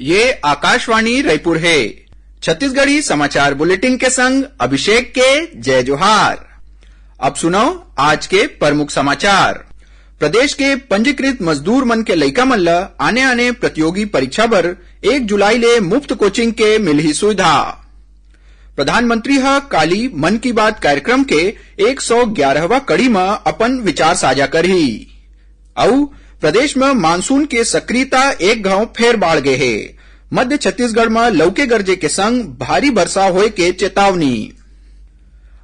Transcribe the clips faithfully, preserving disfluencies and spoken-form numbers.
ये आकाशवाणी रायपुर हे। छत्तीसगढ़ी समाचार बुलेटिन के संग अभिषेक के जय जोहार। अब सुनव आज के प्रमुख समाचार। प्रदेश के पंजीकृत मजदूर मन के लइका मन ल आने-आने प्रतियोगी परीक्षा बर एक जुलाई ले मुफ्त कोचिंग के मिलही सुविधा। प्रधानमंत्री ह काली मन की बात कार्यक्रम के एक सौ ग्यारहवाँ कड़ी म अपन विचार साझा करही। अउ प्रदेश म मानसून के सक्रियता एक घांव फेर बाढ़ गे हे। मध्य छत्तीसगढ़ म लउके गरजे के संग भारी बरसा होय के चेतावनी।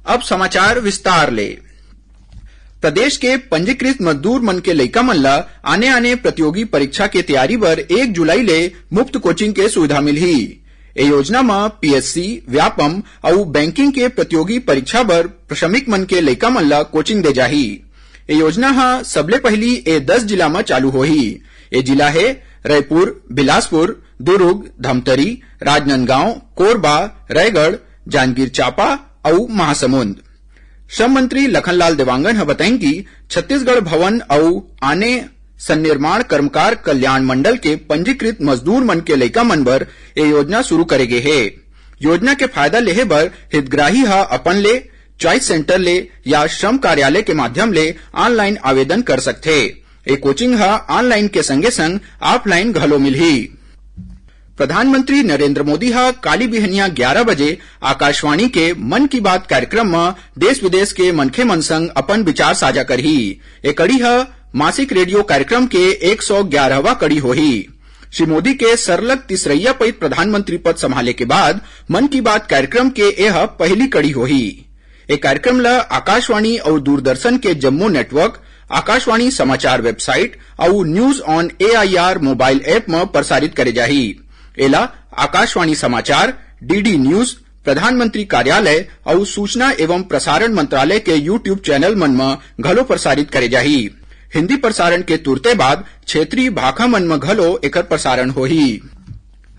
अब समाचार विस्तार ले। प्रदेश के पंजीकृत मजदूर मन के लइका मन ल आने-आने प्रतियोगी परीक्षा के तैयारी बर एक जुलाई ले मुफ्त कोचिंग के सुविधा मिलही। ए योजना म पीएससी, व्यापम अउ बैंकिंग के प्रतियोगी परीक्षा बर श्रमिक मन के लइका मन ल कोचिंग दे जाही। ए योजना ह सबले पहिली ए दस जिला म चालू होही। ए जिला हे रायपुर, बिलासपुर, दुर्ग, धमतरी, राजनांदगांव, कोरबा, रायगढ़, जांजगीर चांपा अउ महासमुंद। श्रम मंत्री लखनलाल देवांगन ह बताइन कि छत्तीसगढ़ भवन अउ आने सन्निर्माण कर्मकार कल्याण मंडल के पंजीकृत मजदूर मन के लइका मन बर ए योजना शुरू करे गे हे। योजना के फायदा लेहे बर हितग्राही ह अपन ले, चॉइस सेंटर ले या श्रम कार्यालय के माध्यम ले ऑनलाइन आवेदन कर सकथे। ए कोचिंग ह ऑनलाइन के संगे संग ऑफलाइन घलो मिलही। प्रधानमंत्री नरेंद्र मोदी ह काली बिहनिया ग्यारह बजे आकाशवाणी के मन की बात कार्यक्रम म देश विदेश के मनखे मन संग अपन विचार साझा करही। ए कड़ी ह मासिक रेडियो कार्यक्रम के एक सौ ग्यारहवाँ कड़ी होही। श्री मोदी के सरलग तीसरइया पइत प्रधानमंत्री पद संभाले के बाद मन की बात कार्यक्रम के एह पहिली कड़ी होही। ए कार्यक्रम ल आकाशवाणी अउ दूरदर्शन के जम्मो नेटवर्क, आकाशवाणी समाचार वेबसाइट अउ News on A I R mobile app म प्रसारित करे जाही। एला आकाशवाणी समाचार, डीडी न्यूज, प्रधानमंत्री कार्यालय अउ सूचना एवं प्रसारण मंत्रालय के YouTube चैनल मन म घलो प्रसारित करे जाही। हिंदी प्रसारण के तुरते बाद क्षेत्रीय भाखा मन म घलो एकर प्रसारण होही।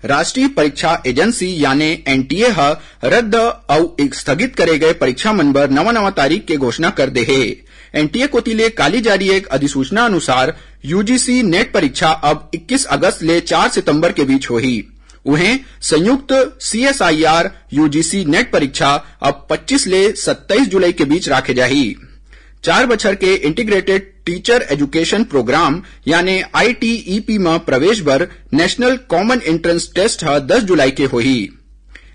राष्ट्रीय परीक्षा एजेंसी याने एनटीए ह रद्द अउ स्थगित करे गए परीक्षा मन बर नवा-नवा तारीख के घोषणा कर दे हे। एनटीए कोति ले काली जारी एक अधिसूचना अनुसार यूजीसी नेट परीक्षा अब इक्कीस अगस्त ले चार सितंबर के बीच होही। उहें, संयुक्त सीएसआईआर यूजीसी नेट परीक्षा अब पच्चीस ले सत्ताईस जुलाई के बीच राखे जाही। चार बछर के इंटीग्रेटेड टीचर एजुकेशन प्रोग्राम याने आईटीईपी म प्रवेश बर नेशनल कॉमन एंट्रेंस टेस्ट ह दस जुलाई के होही।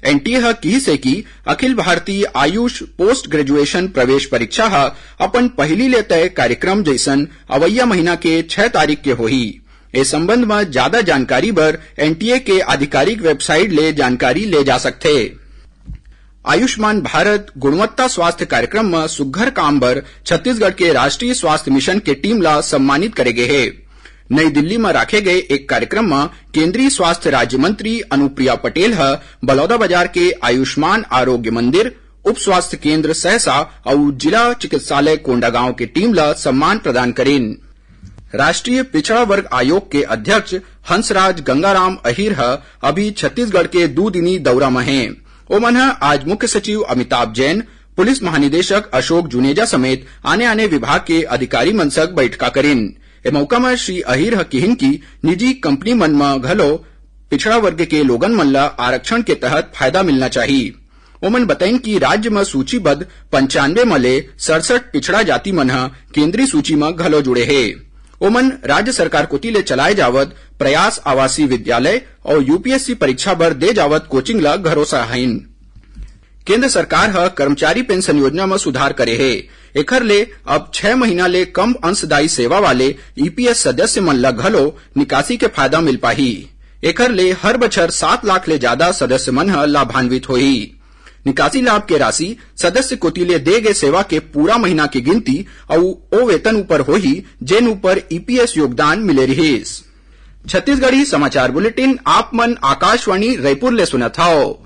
एनटीए ह किहिस हे कि अखिल भारतीय आयुष पोस्ट ग्रेजुएशन प्रवेश परीक्षा ह अपन पहिली ले तय कार्यक्रम जइसन अवइया महीना के छह तारीख के होही। ए संबंध म ज्यादा जानकारी बर एनटीए के आधिकारिक वेबसाइट ले जानकारी ले जा सकथे। आयुष्मान भारत गुणवत्ता स्वास्थ्य कार्यक्रम म सुघ्घर काम बर छत्तीसगढ़ के राष्ट्रीय स्वास्थ्य मिशन के टीम ला सम्मानित करे गे हे। नई दिल्ली म राखे गए एक कार्यक्रम म केंद्रीय स्वास्थ्य राज्य मंत्री अनुप्रिया पटेल ह बलौदाबाजार के आयुष्मान आरोग्य मंदिर, उप स्वास्थ्य केंद्र सहसा अउ जिला चिकित्सालय कोंडागांव के टीम ला सम्मान प्रदान करिन। राष्ट्रीय पिछड़ा वर्ग आयोग के अध्यक्ष हंसराज गंगाराम अहीर ह अभी छत्तीसगढ़ के दू दिनी दौरा म हे। ओमन ह आज मुख्य सचिव अमिताभ जैन, पुलिस महानिदेशक अशोक जुनेजा समेत आने-आने विभाग के अधिकारी मन संग बइठका करिन। ए मौका म श्री अहीर ह किहिन कि निजी कंपनी मन म घलो पिछड़ा वर्ग के लोगन मन ल आरक्षण के तहत फायदा मिलना चाही। ओमन बताइन कि राज्य म सूचीबद्ध पंचानवे म ले सड़सठ पिछड़ा जाति मन ह केंद्रीय सूची म घलो जुड़े हे। ओमन राज्य सरकार कोति ले चलाए जावत प्रयास आवासीय विद्यालय अउ यूपीएससी परीक्षा बर दे जावत कोचिंग ल घलो सराहिन। केंद्र सरकार ह कर्मचारी पेंशन योजना म सुधार करे हे। एखर ले अब छह महीना ले कम अंशदायी सेवा वाले ईपीएस सदस्य मन ल घलो निकासी के फायदा मिल पाही। एखर ले हर बछर सात लाख ले जादा सदस्य मन ह लाभान्वित होही। निकासी लाभ के राशि सदस्य कोति ले दे गे सेवा के पूरा महीना के गिनती अउ ओ वेतन ऊपर होही, जेन ऊपर ईपीएस योगदान मिले रिहिस। छत्तीसगढ़ी समाचार बुलेटिन आप मन आकाशवाणी रायपुर ले सुनत हव।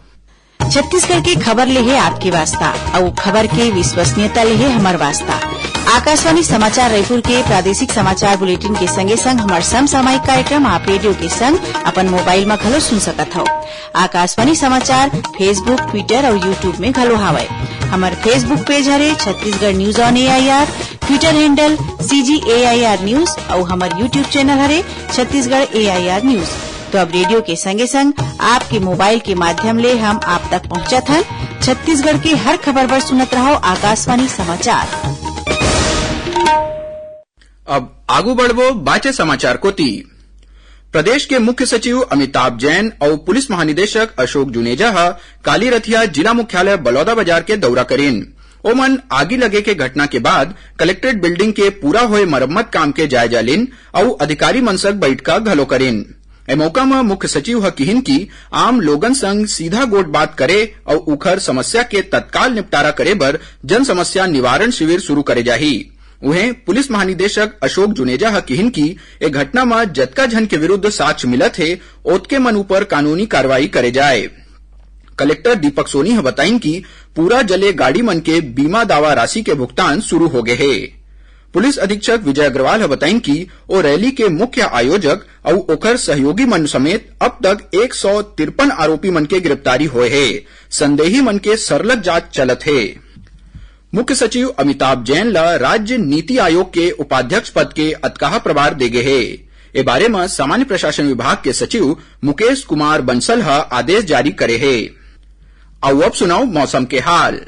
छत्तीसगढ़ के खबर ले हे आपके वास्ता, अउ खबर के विश्वसनीयता ले हे हमर वास्ता। आकाशवाणी समाचार रायपुर के प्रादेशिक समाचार बुलेटिन के संगे संग हमर समसामयिक कार्यक्रम आप रेडियो के संग अपन मोबाइल म घलो सुन सकत हव। आकाशवाणी समाचार Facebook, Twitter अउ YouTube में घलो हावय। हमर Facebook पेज हरे Chhattisgarh news on A I R, Twitter handle C G A I R news अउ हमर YouTube चैनल हरे Chhattisgarh A I R news. तो अब रेडियो के संगे संग आपके मोबाइल के माध्यम ले हम आप तक पहुंचत हन। छत्तीसगढ़ के हर खबर बर सुनत रहव आकाशवाणी समाचार। अब आगू बढ़बो बाचे समाचार कोति। प्रदेश के मुख्य सचिव अमिताभ जैन अउ पुलिस महानिदेशक अशोक जुनेजा ह काली रथिया जिला मुख्यालय बलौदाबाजार के दौरा करिन। ओमन आगी लगे के घटना के बाद कलेक्ट्रेट बिल्डिंग के पूरा होए मरम्मत काम के जायजा लिन अउ अधिकारी मन संग बइठका घलो करिन। ए मौका म मुख्य सचिव ह किहिन कि आम लोगन संग सीधा गोठ बात करे अउ उखर समस्या के तत्काल निपटारा करे बर जन समस्या निवारण शिविर शुरू करे जाही। उहें, पुलिस महानिदेशक अशोक जुनेजा ह किहिन कि ए घटना म जतका झन के विरुद्ध साक्ष्य मिलत हे, ओतके मन ऊपर कानूनी कार्रवाई करे जाए। कलेक्टर दीपक सोनी ह बताइन कि पूरा जले गाड़ी मन के बीमा दावा राशि के भुगतान शुरू हो गे हे। पुलिस अधीक्षक विजय अग्रवाल ह बताइन कि ओ रैली के मुख्य आयोजक अउ ओखर सहयोगी मन समेत अब तक एक सौ तिरपन आरोपी मन के गिरफ्तारी होए हे। संदेही मन के सरलग जांच चलत हे। मुख्य सचिव अमिताभ जैन ल राज्य नीति आयोग के उपाध्यक्ष पद के अतकाहा प्रभार दे गे हे। ए बारे म सामान्य प्रशासन विभाग के सचिव मुकेश कुमार बंसल ह आदेश जारी करे हे। अउ अब सुनव मौसम के हाल।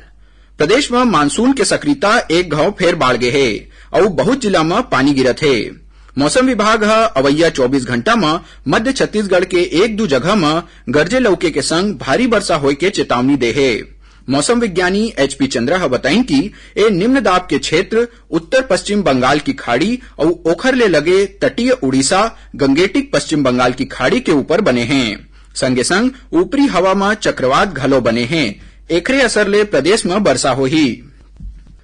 प्रदेश म मानसून के सक्रियता एक घांव फेर बाढ़ गे हे अउ बहुत जिला म पानी गिरत हे। मौसम विभाग ह अवइया चौबीस घंटा म मध्य छत्तीसगढ़ के एक दू जगह म गरजे लउके के संग भारी बरसा होए के चेतावनी दे हे। मौसम विज्ञानी एच पी चंद्रा ह बताइन कि ए निम्न दाब के क्षेत्र उत्तर पश्चिम बंगाल की खाड़ी अउ ओखर ले लगे तटीय उड़ीसा, गंगेटिक पश्चिम बंगाल की खाड़ी के ऊपर बने हे। संगे संग ऊपरी हवा म चक्रवात घलो बने हे, एखरे असर ले प्रदेश म बरसा होही।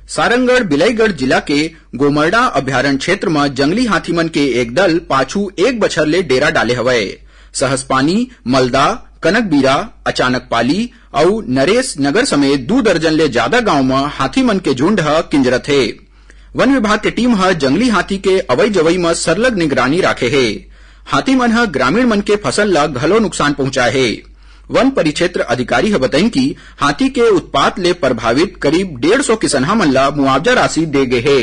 सारंगढ़ बिलाईगढ़ जिला के गोमरडा अभ्यारण्य क्षेत्र म जंगली हाथी मन के एक दल पाछू एक बछर ले डेरा डाले हवय। सहसपानी, मलदा, कनकबीरा, अचानकपाली अउ नरेश नगर समेत दू दर्जन ले जादा गांव म हाथी मन के झुंड ह किंजरत हे। वन विभाग के टीम ह जंगली हाथी के अवई जवई म सरलग निगरानी राखे हे। हाथी मन ह ग्रामीण मन के फसल ल घलो नुकसान पहुंचाए हे। वन परिक्षेत्र अधिकारी ह बताइन कि हाथी के उत्पात ले प्रभावित करीब डेढ़ सौ किसनहा मन ल मुआवजा राशि दे गे हे।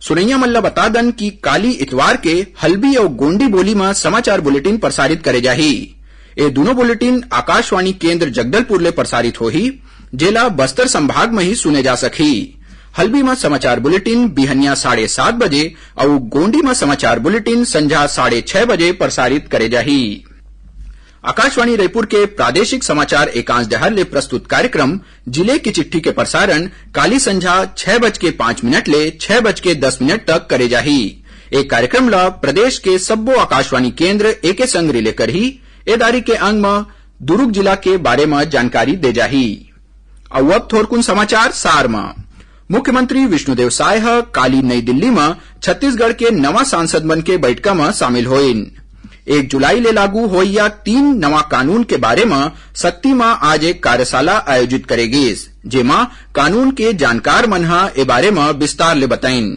सुनइया मन ल बता दन कि काली इतवार के हल्बी अउ गोंडी बोली म समाचार बुलेटिन प्रसारित करे जाही। ए दूनों बुलेटिन आकाशवाणी केंद्र जगदलपुर ले प्रसारित होही, जेला बस्तर संभाग म ही सुने जा सकही। हल्बी म समाचार बुलेटिन बिहनिया साढ़े सात बजे अउ गोंडी म समाचार बुलेटिन संझा साढ़े छह बजे प्रसारित करे जाही। आकाशवाणी रायपुर के प्रादेशिक समाचार एकांश डहार ले प्रस्तुत कार्यक्रम जिले की चिट्ठी के प्रसारण काली संझा छह बज के पाँच मिनट ले छह बज के दस मिनट तक करे जाही। ए कार्यक्रम ल प्रदेश के सब्बो आकाशवाणी केंद्र एके संग रिले करही। ए दारी के अंग म दुरूग जिला के बारे म जानकारी दे जाही। अउ अब थोरकुन समाचार सार म। मुख्यमंत्री विष्णुदेव साय ह काली नई दिल्ली म छत्तीसगढ़ के नवा सांसद मन के बइठका म शामिल होइन। एक जुलाई ले लागू होइया तीन नवा कानून के बारे म सक्ती म आज एक कार्यशाला आयोजित करे गिस, जेमा कानून के जानकार मन ह ए बारे म विस्तार ले बताइन।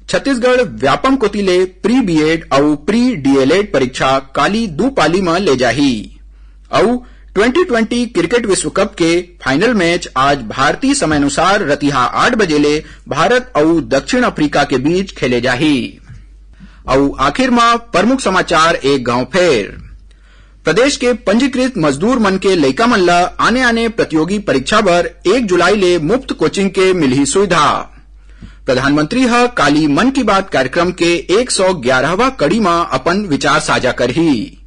छत्तीसगढ़ व्यापम कोति ले प्री बीएड अउ प्री डीएलएड परीक्षा काली दू पाली म ले जाही। अउ ट्वेंटी ट्वेंटी क्रिकेट विश्व कप के फाइनल मैच आज भारतीय समयानुसार रतिहा आठ बजे ले भारत अउ दक्षिण अफ्रीका के बीच खेले जाही। अउ आखिर म प्रमुख समाचार एक घांव फेर। प्रदेश के पंजीकृत मजदूर मन के लइका मन ल आने-आने प्रतियोगी परीक्षा बर एक जुलाई ले मुफ्त कोचिंग के मिलही सुविधा। प्रधानमंत्री ह काली मन की बात कार्यक्रम के एक सौ ग्यारहवाँ कड़ी म अपन विचार साझा करही।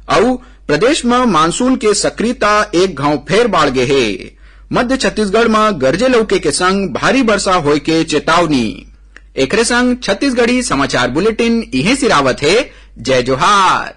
अउ प्रदेश म मानसून के सक्रियता एक घांव फेर बाढ़ गे हे। मध्य छत्तीसगढ़ म गरजे लउके के संग भारी बरसा होए के चेतावनी। एकरे संग छत्तीसगढ़ी समाचार बुलेटिन इहें सिरावत हे। जय जोहार।